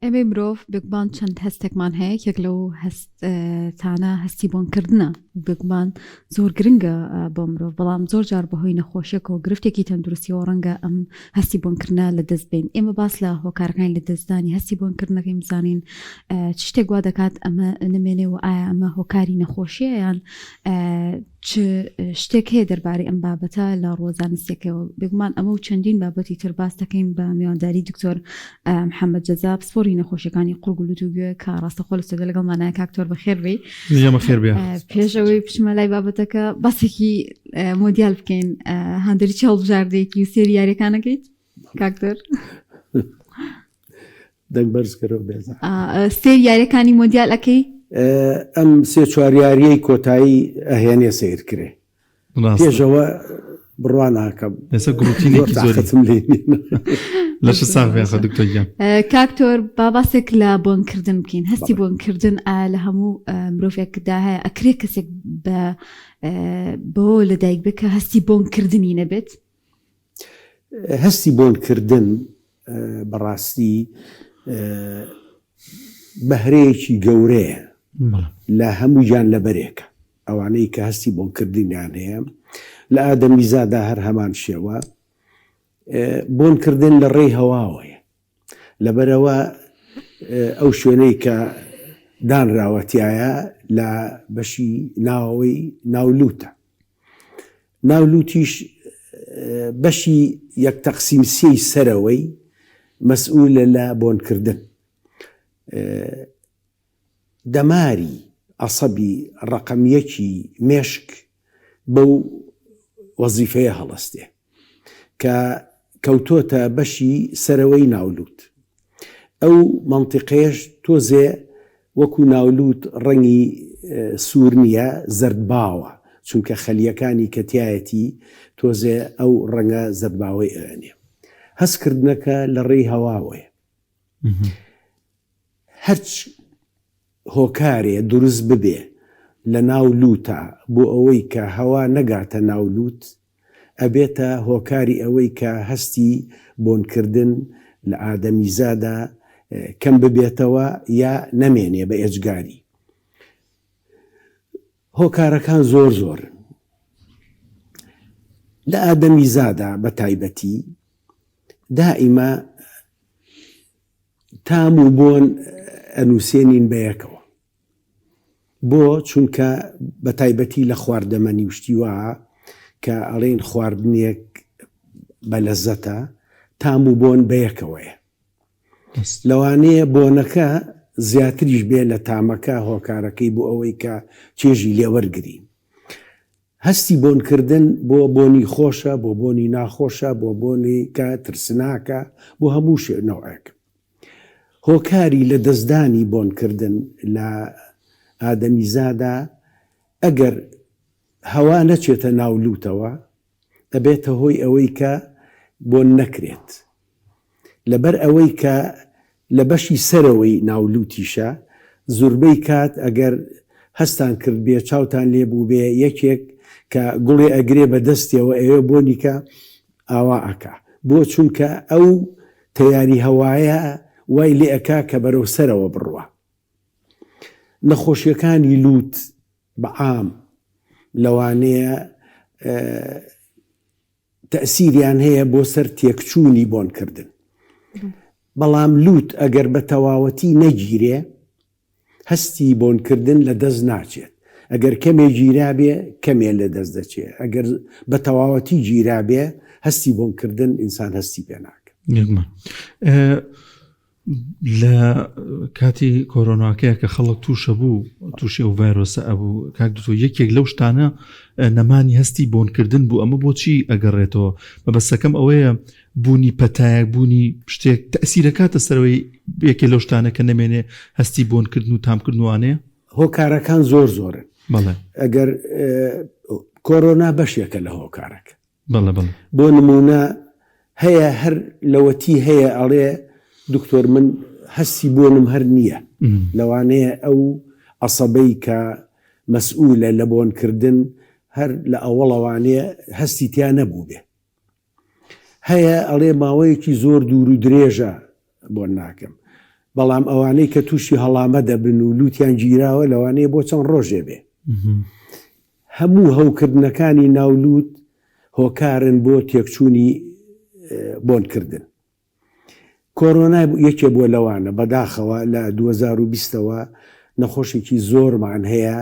ئێمەی مرۆڤ بێگومان چەند هەستێکمان هەیە یەکێک لەو هەستانە هەستی بۆنکردنە بێگومان زۆر گرنگە بۆ مرۆڤ بەڵام زۆر جار بەهۆی نەخۆشیەکەوە گرفتێکی تەندروستیەوە ڕەنگە ئەم هەستی بۆنکردە لە دەست بین ئێمە باس لە هۆکارەکانی لە دەستدانی هەستی بۆنکردنەکەی بزانین چ شتێک وا دەکات ئەمە نمێنێ و ئایا ئەمە هۆکاری نەخۆشیە یان چ شتێک هەیە دەربارەی ئەم بابەتە لە ڕووە زانستیەکەوە؟ بێگومان ئەمە و چەندین بابەتی تر باس دەکەین بە میوانداری دکتۆر محەممەد جەزا پسپۆری نەخۆشیەکانی قوڕگ و لوت و گوێ کە ڕاستەخۆ لە ستۆدیۆ لەگەڵمانایە کاک تۆر بەخێر بێی. بەخێر بێ. پێش ئەوەی بچمە لای بابەتەکە باسێکی مۆدیال بکەین هاندەری چ هەڵبژاردەیەکی و سێری یاریەکانەکەیت کاک تۆر؟ دەنگ بەرز کەرەوە بێزە. سێر یاریەکانی مۆندیال ئەکەی؟ ئەم سێ چوار یاریەی کۆتایی ئەهێنێ سەیر کرێ پێشەوە بڕوا ناکەم ئێستا گڕوتینێکی زۆری تاقەتم لێ نییە. لەشت ساغ بێ خە دکتۆر گیان. کاک تۆر با باسێک لە بۆنکردن بکەین هەستی بۆنکردن ئایا لە هەموو مرۆڤێکدا هەیە ئەکرێ کەسێک بە بەوە لەدایک بێت کە هەستی بۆنکردنی نەبێت؟ هەستی بۆنکردن بەڕاستی بەهرەیەکی گەورەیە لە هەموو گیانلەبەرێکە، ئەوانەی کە هەستی بۆنکردنیان هەیە لە ئادەمیزادا هەر هەمان شێوە بۆنکردن لە ڕێی هەواوەیە لەبەرئەوە ئەو شوێنەی کە دانراوە تیایا لە بەشی ناوەوەی ناو لوتە. ناو لوتیش بەشی یەک تەقسیم سێی سەرەوەی مەسئولە لە بۆنکردن. دەماری عەسەبی ڕەقەم یەکی مێشک بەو وەزیفەیە هەڵەستێ کە کەوتۆتە بەشی سەرەوەی ناولوت. ئەو مەنتیقەیەش تۆزێ وەکو ناولوت ڕەنگی سوور نییە، زەردباوە، چونکە خەلییەکانی کە تیایەتی تۆزێ ئەو ڕەنگە زەردباوەی ئەوێنێ. هەستکردنەکە لە ڕێی هەواوەیە. هەرچ هۆکارێ دروست ببێ لە ناو لووتا بۆ ئەوەی کە هەوا نەگاتە ناو لووت، ئەبێتە هۆکاری ئەوەی کە هەستی بۆنکردن لە ئادەمیزادا کەم ببێتەوە یا نەمێنێ بە ئێجگاری. هۆکارەکان زۆر زۆرن. لە ئادەمیزادا بە تایبەتی دائیمە تام و بۆن ئەنووسێنین بە یەکەوە. بۆ؟ چونکە بە تایبەتی لە خواردەمەنی و شتی وا کە ئەڵێین خواردنێک بە لەزەتە، تام و بۆن بە یەکەوەیە. لەوانەیە بۆنەکە زیاتریش بێ لە تامەکە، هۆکارەکەی بۆ ئەوەی کە چێژی لێ وەرگرین. هەستی بۆنکردن بۆ بۆنی خۆشە، بۆ بۆنی ناخۆشە، بۆ بۆنی کە ترسناکە، بۆ هەموو شێ نەوعێک. هۆکاری لەدەستدانی بۆنکردن لە ئادەمیزادا ئەگەر هەوا نەچێتە ناو لوتەوە ئەبێتە هۆی ئەوەی کە بۆن نەکرێت. لەبەر ئەوەی کە لە بەشی سەرەوەی ناو لوتیشە، زوربەی کات ئەگەر هەستان کردبێ چاوتان لێ بووبێ یەکێک کە گوڵێ ئەگرێ بە دەستیەوە ئەیەوێ بۆنی کە ئاوا ئەکا. بۆ؟ چونکە ئەو تەیاری هەوایە وای لێ ئەکا کە بەرەو سەرەوە بڕوا. نەخۆشیەکانی لوت بە عام لەوانەیە تەئسیریان هەیە بۆ سەر تێکچوونی بۆنکردن. بەڵام لووت ئەگەر بە تەواوەتی نەگیرێ هەستی بۆنکردن لە دەست ناچێت. ئەگەر کەمێ گیرابێ کەمێ لە دەست دەچێ. ئەگەر بە تەواوەتی گیرابێ هەستی بۆنکردن ئینسان هەستی پێ ناکا. بێگومان. لە کاتی کۆرۆناکەیە کە خەڵک تووشە بوو تووشی ئەو ڤایرۆسە ئەبوو کاک دکتۆر یەکێک لەو شتانە نەمانی هەستی بۆنکردن بوو ئەمە بۆچی ئەگەڕێتەوە مەبەستەکەم ئەوەیە بوونی پەتایەک بوونی شتێک تەسیرەکاتە سەرەوەی یەکێ لەو شتانە کە نەمێنێ هەستی بۆنکردن و تامکردنوانەیە هۆکارەکان زۆر زۆرن بەڵێ ئەگەر کۆرۆنا بەشێکە لە هۆکارەکە بەڵێ بەڵێ. بۆ نموونە هەیە هەر لەوەتی هەیە ئەڵێ دکتۆر من هەستی بۆنم هەر نییە لەوانەیە ئەو عەسەبەی کە مەسئولە لە بۆن کردن هەر لە ئەوەڵەوانەیە هەستی تیا نەبووبێ هەیە ئەڵێ ماوەیەکی زۆر دوور و درێژە بۆن ناکەم. بەڵام ئەوانەی کە تووشی هەڵامە دەبن و لووتیان گیراوە لەوانەیە بۆ چەند ڕۆژێ بێ. هەموو هەوکردنەکانی ناو لووت هۆکارن بۆ تێکچوونی بۆنکردن. کۆرۆنا یەکێ بووە لەوانە، بەداخەوە لە 2020 ەوە نەخۆشێکی زۆرمان هەیە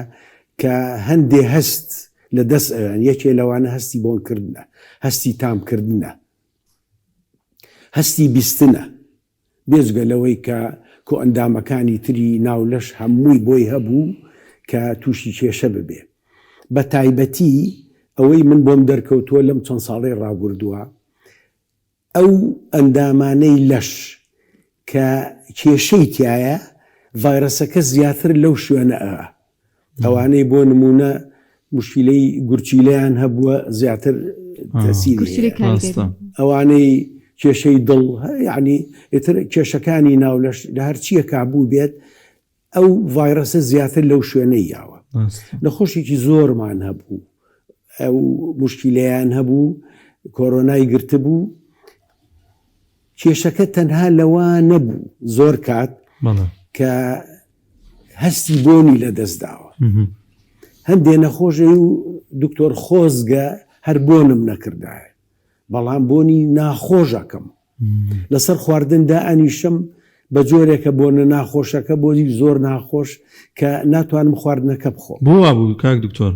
کە هەندێ هەست لە دەست ئەوێن، یەکێ لەوانە هەستی بۆنکردنە، هەستی تامکردنە، هەستی بیستنە، بێجگە لەوەی کە کۆئەندامەکانی تری ناو لەش هەمووی بۆی هەبوو کە تووشی کێشە ببێ. بە تایبەتی ئەوەی من بۆم دەرکەوتووە لەم چەند ساڵەی ڕابوردووە ئەو ئەندامانەی لەش کە کێشەی تیایە ڤایرەسەکە زیاتر لەو شوێنە ئە ئەوانەی بۆ نمونە مشکیلەی گورچیلەیان هەبووە زیاتر تەسیری ئەوانەی کێشەی دڵ یعنی ئیتر کێشەکانی ناو لەش لە هەرچیەکا بوو بێت ئەو ڤایرەسە زیاتر لەو شوێنەی یاوە. نەخۆشێکی زۆرمان هەبوو ئەو مشکیلەیان هەبوو کۆرۆنای گرتبوو کێشەکە تەنها لەوە نەبوو زۆر کات کە هەستی بۆنی لە دەستداوە هەندێ نەخۆشی و دکتۆر خۆزگە هەر بۆنم نەکردایە بەڵام بۆنی ناخۆشەکەم لەسەر خواردن دائەنیشم بە جۆرێکە بۆنە ناخۆشەکە بۆنی زۆر ناخۆش کە ناتوانم خواردنەکە بخۆم. بۆ وابوو کاک دکتۆر؟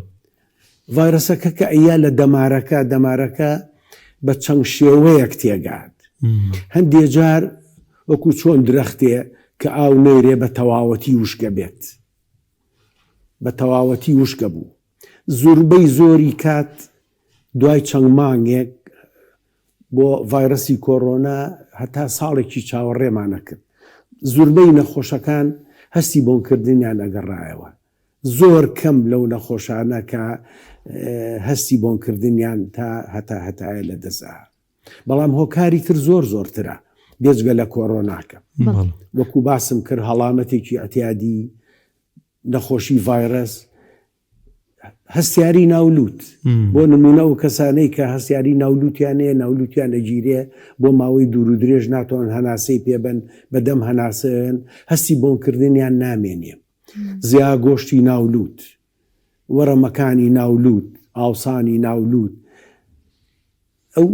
ڤایرەسەکە کە ئەیا لە دەمارەکە، دەمارەکە بە چەند شێوەیەک تێگات. هەندێ جار وەکو چۆن درەختێ کە ئاو نەیرێ بە تەواوەتی وشکە بێت. بە تەواوەتی وشکە بوو. زوربەی زۆری کات دوای چەند مانگێک بۆ ڤایرەسی کۆرۆنا هەتا ساڵێکی چاوەڕێمان ئەکرد. زوربەی نەخۆشەکان هەستی بۆنکردنیان ئەگەڕایەوە. زۆر کەم لەو نەخۆشانە کە هەستی بۆنکردنیان تا هەتا هەتایە لە دەست ئەهات. بەڵام هۆکاری تر زۆر زۆرترە بێجگە لە کۆرۆناکە. وەکو باسم کرد هەڵامەتێکی ئیعتیادی، نەخۆشی ڤایرەس، هەستیاری ناو لووت، بۆ نموونە ئەو کەسانەی کە هەستیاری ناو لووتیان هەیە ناو لووتیان ئەگیرێ بۆ ماوەی دوور و درێژ ناتوانن هەناسەی پێ بەن، بە دەم هەناسەیەن، هەستی بۆنکردنیان نامێنێ. زیا گۆشتی ناو لووت، وەرەمەکانی ناو لووت، ئاوسانی ناو لووت، ئەو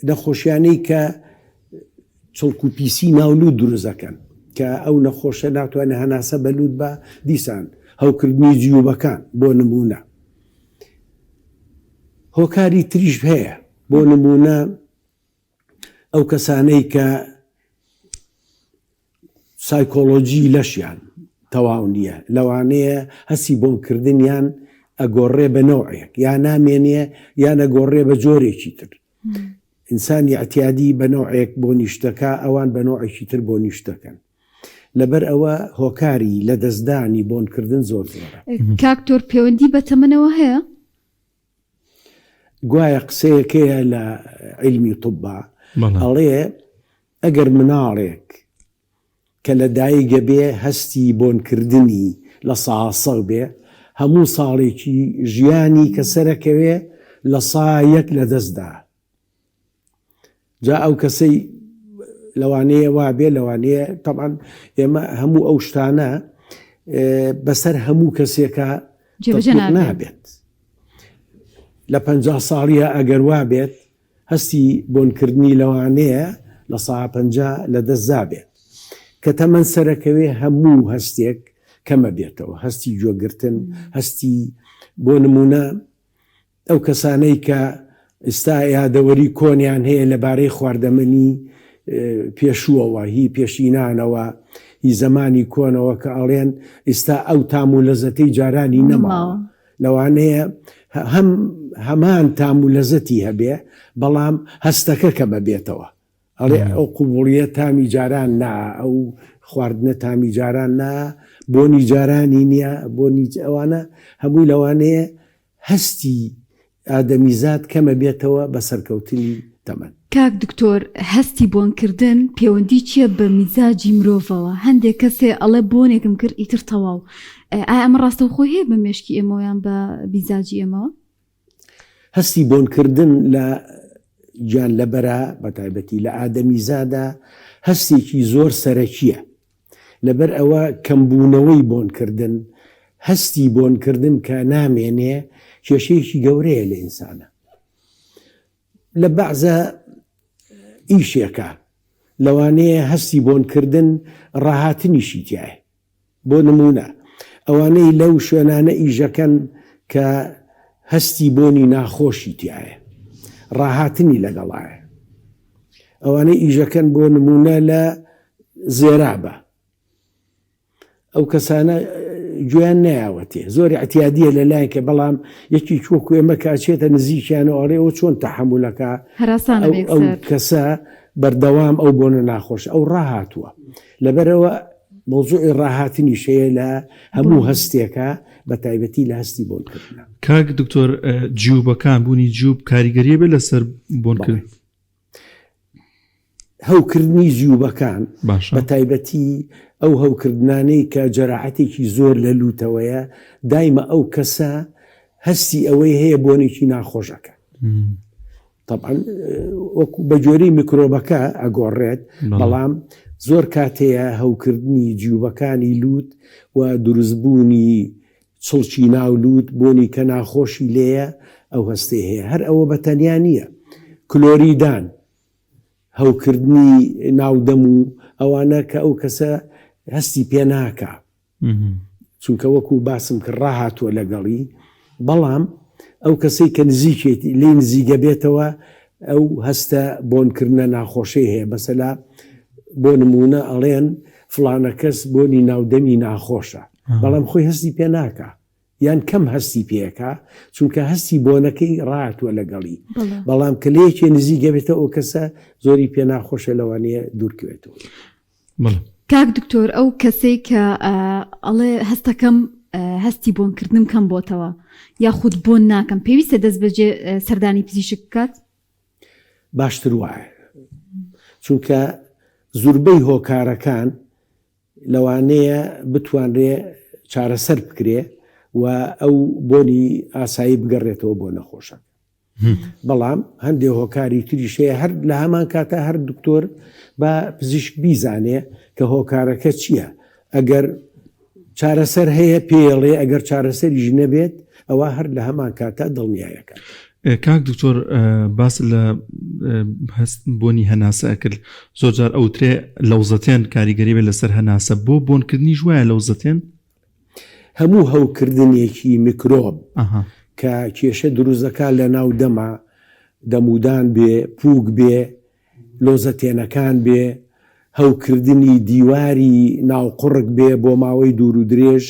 نەخۆشیانەی کە چڵک و پیسی ناو لووت دروست دەکەن کە ئەو نەخۆشە ناتوانێت هەناسە بە لووت بە دیسان هەوکردنی جیوبەکان بۆ نمونە هۆکاری تریش هەیە بۆ نمونە ئەو کەسانەی کە سایکۆڵۆجی لەشیان تەواو نییە، لەوانەیە هەستی بۆنکردنیان ئەگۆڕێ بە نەوعێک یا نامێنێ یان ئەگۆڕێ بە جۆرێکی تر. ئینسانی ئیعتیادی بە نەوعێک بۆنی شتەکا ئەوان بە نەوعێکی تر بۆنی شتەکەن. لەبەر ئەوە هۆکاری لەدەستدانی بۆنکردن زۆر زۆرە. کاک تۆر پێوەندی بە تەمەنەوە هەیە؟ گوایە قسەیەکەیە لە عیلمی طوبا ئەڵێ ئەگەر مناڵێک کە لە دایک ئەبێ هەستی بۆنکردنی لە سا سەد بێ، هەموو ساڵێکی ژیانی کە سەرەکەوێ لە سا یەک لە دەست دا. جا ئەو کەسەی لەوانەیە وا بێ لەوانەیە تەبعەن ئێمە هەموو ئەو شتانە بەسەر هەموو کەسێکا جێبەجێ نابێت. لە 50 ساڵیە ئەگەر وا بێت هەستی بۆنکردنی لەوانەیە 50% لە دەستدا بێت. کە تەمەن سەرەکەوێ هەموو هەستێک کەمە بێتەوە، هەستی گوێگرتن، هەستی بۆ نموونە ئەو کەسانەی کە ئیستا یادەوەری کۆنیان هەیە لەبارەی خواردەمەنی پێشووەوە، هی پێشینانەوە، هی زەمانی کۆنەوە کە ئەڵێن ئیستا ئەو تام و لەزەتەی جارانی نەماوە. لەوانەیە هەم هەمان تام و لەزەتی هەبێ بەڵام هەستەکە کەمە بێتەوە. ئەڵێ ئەو قبوڵیە تامی جاران نا، ئەو خواردنە تامی جاران نا، بۆنی جارانی نییە، بۆنی ئەوانە هەمووی لەوانەیە هەستی ئادەمیزاد کەمە بێتەوە بە سەرکەوتنی تەمەن. کاک دکتۆر هەستی بۆنکردن پێوەندی چیە بە میزاجی مرۆڤەوە هەندێک کەس هەیە ئەڵێ بۆنێکم کرد ئیتر تەواو ئایا ئەمە ڕاستەوخۆی هەیە بە مێشکی ئێمەوە یان بە میزاجی ئێمەوە؟ هەستی بۆنکردن لە گیانلەبەرا بە تایبەتی لە ئادەمیزادا هەستێکی زۆر سەرەکیە. لەبەر ئەوە کەمبوونەوەی بۆنکردن، هەستی بۆنکردن کە نامێنێ کێشەیەکی گەورەیە لە ئینسانە. لە بەعزە ئیشێکا لەوانەیە هەستی بۆنکردن ڕاهاتنیشی تیایە. بۆ نموونە ئەوانەی لەو شوێنانە ئیشەکەن کە هەستی بۆنی ناخۆشی تیایە، ڕاهاتنی لەگەڵایە. ئەوانەی ئیشەکەن بۆ نموونە لە زێرابە، ئەو کەسانە گوێیان نایاوەتێ، زۆر ئیعتیادییە لە لایەکە، بەڵام یەکی وەکو ئێمە کە ئەچێتە نزیکیانەوە ئەڵێ ئەوە چۆن تەحەمولەکا، هەراسانە ئەو بێکسەر. کەسە بەردەوام ئەو بۆنە ناخۆشە، ئەو ڕاهاتووە. لەبەرئەوە مەوزوعی ڕاهاتنیش هەیە لە هەموو هەستێکا بە تایبەتی لە هەستی بۆنکردنا. کاک دکتۆر جیوبەکان بوونی جیوب کاریگەریە بێت لەسەر بۆنکردن؟ هەوکردنی جیوبەکان بە تایبەتی ئەو هەوکردنانەی کە جەراحەتێکی زۆر لە لوتەوەیە دایمە ئەو کەسە هەستی ئەوەی هەیە بۆنێکی ناخۆش ئەکات. تەبعەن وەکو بە گوێرەی میکرۆبەکە ئەگۆڕێت، بەڵام زۆر کات هەیە هەوکردنی جیوبەکانی لووت و دروستبوونی چڵکی ناو لووت بۆنی کە ناخۆشی لێیە ئەو هەستەی هەیە هەر ئەوە بە تەنیا نییە کلۆریدان هەوکردنی ناو دەم و ئەوانە کە ئەو کەسە هەستی پێ ناکا چونکە وەکو باسم کرد ڕاهاتووە لەگەڵی، بەڵام ئەو کەسەی کە نزیکێتی لێی نزیگە بێتەوە ئەو هەستە بۆنکردنە ناخۆشەی هەیە، مەسەلا بۆ نموونە ئەڵێن فڵانە کەس بۆنی ناودەمی ناخۆشە، بەڵام خۆی هەستی پێ ناکا یان کەم هەستی پێکا چونکە هەستی بۆنەکەی ڕاهاتووە لەگەڵی، بەڵام کە لەیەکێ نزیگە بێتەوە ئەو کەسە زۆری پێ ناخۆشە لەوانەیە دوورکەوێتەوە. بەڵێ. کاک دکتۆر ئەو کەسەی کە ئەڵێ هەستەکەم هەستی بۆنکردنم کەم بۆتەوە یاخود بۆن ناکەم پێویستە دەست بەجێ سەردانی پزیشک بکات؟ باشتر وایە چونکە زوربەی هۆکارەکان لەوانەیە بتوانرێ چارەسەر بکرێ و ئەو بۆنی ئاسایی بگەڕێتەوە بۆ نەخۆشەکە. بەڵام هەندێ هۆکاری تریش هەیە هەر لە هەمان کاتا هەر دکتۆر با پزیشک بیزانێ کە هۆکارەکە چییە ئەگەر چارەسەر هەیە پێڵێ ئەگەر چارەسەریش نەبێت ئەوە هەر لە هەمان کاتا دڵنیایەکە. کاک دکتۆر باس لە هەست بۆنی هەناسە ئەکرد زۆر جار ئەوترێ لەوزەتێن کاریگەری بێت لەسەر هەناسە بۆ بۆنکردنیش وایە لەوزەتێن؟ هەموو هەوکردنێکی میکرۆب کە کێشە دروست دەکات لە ناو دەما، دەمودان بێ، پووک بێ، لۆزەتێنەکان بێ، هەوکردنی دیواری ناو قوڕگ بێ بۆ ماوەی دوور و درێژ،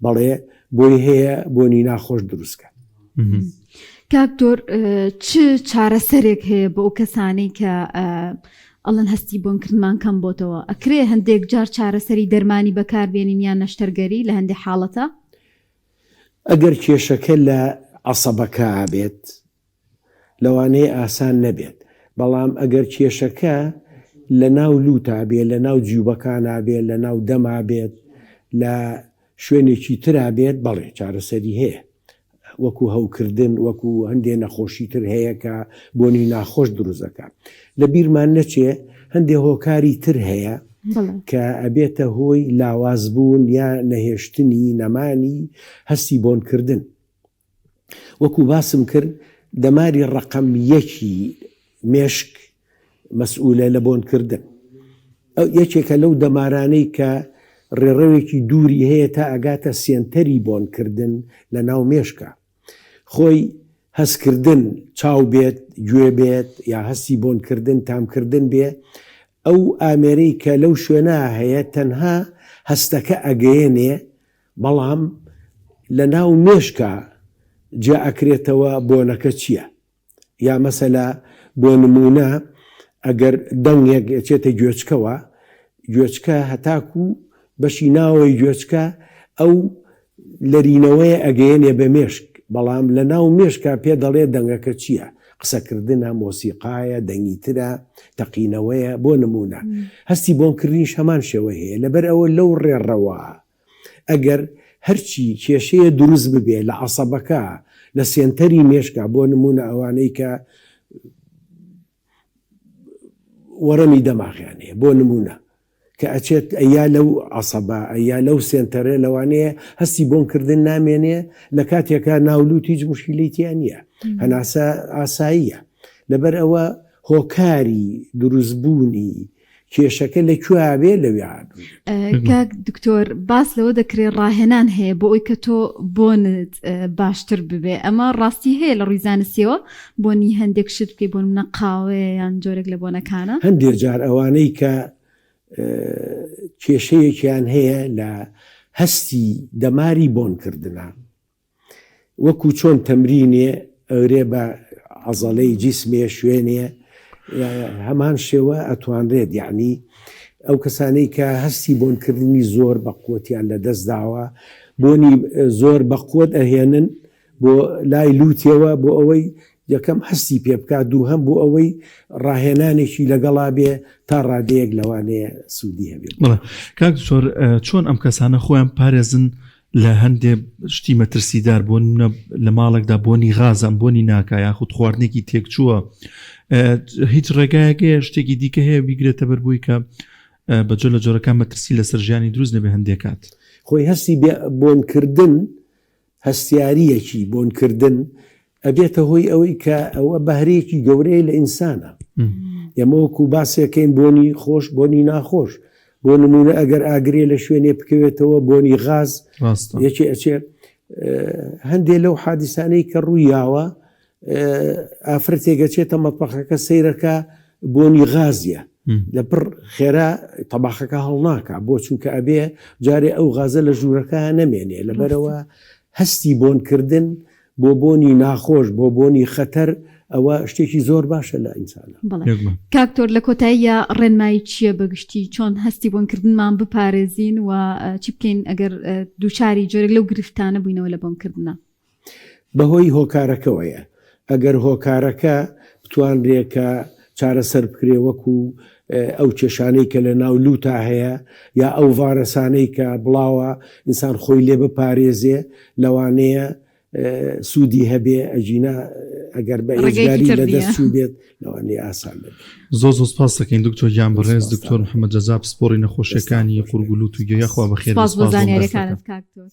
بەڵێ بۆی هەیە بۆنی ناخۆش دروست کات. کاک دکتۆر چ چارەسەرێک هەیە بۆ ئەو کەسانەی کە ئەڵێن هەستی بۆنکردنمان کەم بۆتەوە ئەکرێ هەندێک جار چارەسەری دەرمانی بەکاربێنین یان نەشتەرگەری لە هەندێک حاڵەتا؟ ئەگەر کێشەکە لە عەسەبەکە بێت لەوانەیە ئاسان نەبێت، بەڵام ئەگەر کێشەکە لە ناو لووتا بێ، لە ناو جیوبەکانا بێ، لە ناو دەما بێت، لە شوێنێکی ترا بێت بەڵێ چارەسەری هەیە. وەکو هەوکردن، وەکو هەندێ نەخۆشی تر هەیە کە بۆنی ناخۆش دروست دەکات. لە بیرمان نەچێ هەندێ هۆکاری تر هەیە کە ئەبێتە هۆی لاوازبوون یا نەهێشتنی، نەمانی، هەستی بۆنکردن. وەکو باسم کرد دەماری ڕەقەم یەکی مێشک مەسئولە لە بۆنکردن. ئەو یەکێکە لەو دەمارانەی کە ڕێڕەوێکی دووری هەیە تا ئەگاتە سێنتەری بۆنکردن لە ناو مێشکا. خۆی هەستکردن، چاو بێت، گوێ بێت یا هەستی بۆنکردن، تامکردن بێ، ئەو ئامێرەی کە لەو شوێنە هەیە تەنها هەستەکە ئەگەیەنێ بەڵام لە ناو مێشکا جیا ئەکرێتەوە بۆنەکە چییە. یا مەسەلا بۆ نموونە ئەگەر دەنگێک ئەچێتە گوێچکەوە، گوێچکە هەتاکوو بەشی ناوەوەی گوێچکە ئەو لەرینەوەیە ئەگەیەنێ بە مێشک، بەڵام لە ناو مێشکا پێ دەڵێ دەنگەکە چییە، قسەکردنە، مۆسیقایە، دەنگی ترە، تەقینەوەیە، بۆ نموونە هەستی بۆنکردنیش هەمان شێوەی هەیە، لەبەر ئەوە لەو ڕێڕەوە ئەگەر هەرچی کێشەیە دروست ببێ لە عەسەبەکە لە سێنتەری مێشکا بۆ نمونە ئەوانەی کە وەرەمی دەماغیان هەیە بۆ نمونە. کە ئەچێت ئەیا لەو عەسەبە ئەیا لەو سێنتەرە لەوانەیە هەستی بۆنکردن نامێنێ لە کاتێکا ناولوت هیچ مشکلەی تیا نییە هەناسە ئاساییە لەبەر ئەوە هۆکاری دروستبوونی کێشەکە لە کوێ بێ لەوێ کاک دکتۆر باس لەوە دەکرێت ڕاهێنان هەیە بۆ ئەوی کە تۆ بۆنت باشتر ببێ ئەمە ڕاستی هەیە لە ڕووی زانستیەوە بۆنی هەندێک شت بکەی بۆ نمونە قاوەیە یان جۆرێک لە بۆنەکانە؟ هەندێک جار ئەوانەی کە کێشەیەکیان هەیە لە هەستی دەماری بۆنکردنا وەکو چۆن تەمرینێ ئەورێ بە عەزەڵەی جیسمێ شوێنێ هەمان شێوە ئەتوانرێت یعنی ئەو کەسانەی کە هەستی بۆنکردنی زۆر بە قوتیان لە دەست داوە بۆنی زۆر بە قوت ئەهێنن بۆ لای لوتیەوە بۆ ئەوەی یەکەم هەستی پێ بکات دووهەم بۆ ئەوەی ڕاهێنانێکی لەگەڵا بێ تا ڕادەیەک لەوانەیە سوودی هەبێت. بەڵێ کاک دکتۆر چۆن ئەم کەسانە خۆیان پارێزن لە هەندێ شتی مەترسیدار بۆ نمونە لە ماڵێکدا بۆنی غازە ئەم بۆنی ناکا یاخود خواردنێکی تێکچووە هیچ ڕێگایەک هەیە شتێکی دیکە هەیە بیگرێتە بەر بووی کە بە جۆر لە جۆرەکان مەترسی لەسەر ژیانی دروست نەبێ هەندێک کات. خۆی هەستی بۆنکردن هەستیارییەکی بۆنکردن ئەبێتە هۆی ئەوەی کە ئەوە بەهرەیەکی گەورەیە لە ئینسانە. ئێمە وەکو باسێکەین بۆنی خۆش بۆنی ناخۆش بۆ نمونە ئەگەر ئاگرێ لە شوێنێ بکەوێتەوە بۆنی غاز یەکێ ئەچێ هەندێ لەو حادیسانەی کە ڕووی یاوە ئافرەتێک ئەچێتە مەتبەخەکە سەیرەکە بۆنی غازیە لە پڕ خێرا تەباخەکە هەڵناکا بۆ چونکە ئەبێ جارێ ئەو غازە لە ژوورەکە نەمێنێ لەبەرەوە هەستی بۆنکردن بۆ بۆنی ناخۆش بۆ بۆنی خەتەر ئەوە شتێکی زۆر باشە لە ئینسانە. بەڵێ کاک تۆر لە کۆتاییە ڕێنمایی چییە بە گشتی چۆن هەستی بۆنکردنمان بپارێزین و چی بکەین ئەگەر دووچاری جۆرێک لەو گرفتانە بووینەوە لە بۆنکردنا؟ بەهۆی هۆکارەکەوەیە ئەگەر هۆکارەکە بتوانرێ کە چارەسەر بکرێ وەکو ئەو کێشانەی کە لە ناو لوتا هەیە یا ئەو ڤارەسانەی کە بڵاوە ئینسان خۆی لێ بپارێزێ لەوانەیە سوودی هەبێ ئەگینا ئەگەر بە ئێجگاری لە دەست چوو بێت لەوانەیە ئاسان بێت. زۆر زۆر سپاس دەکەین دکتۆر گیان بەڕێز دکتۆر محمد جەزا پسپۆڕی نەخۆشیەکانی قورگ و لوت و گوێ یاخوا بەخێر سپاس بۆ زانیاریەکانت کاک دکتۆر.